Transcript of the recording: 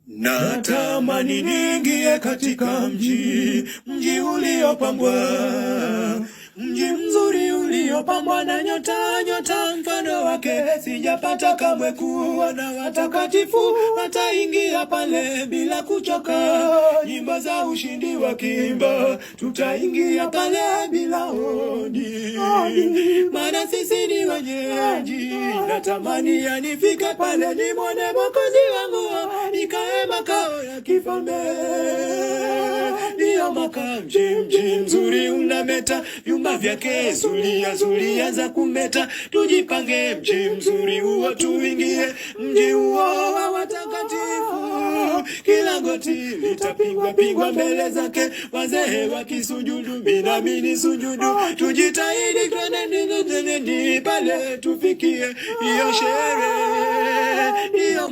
Natamani niingie katika mji, mji uliopambwa, mji mzuri uliopambwa na nyota, nyota mfano wake sijapata kamwe kuona. Watakatifu wataingia pale bila kuchoka, nyimbo za ushindi wakiimba, tutaingia pale bila hodi, maana sisi ni wenyeji. Natamani yanifike pale nimwone Mwokozi wangu, nikae makao ya kifalme, ndiyo makao. Mji mji mzuri unameta, vyumba vyake zulia zulia za kumeta. Tujipange, mji mzuri huo tuingie, mji huo wa watakatifu. Kila goti litapigwa pigwa mbele zake, wazee wakisujudu, mimi nami nisujudu. Tujitahidi twende pale tufikie hiyo sherehe, ndiyo.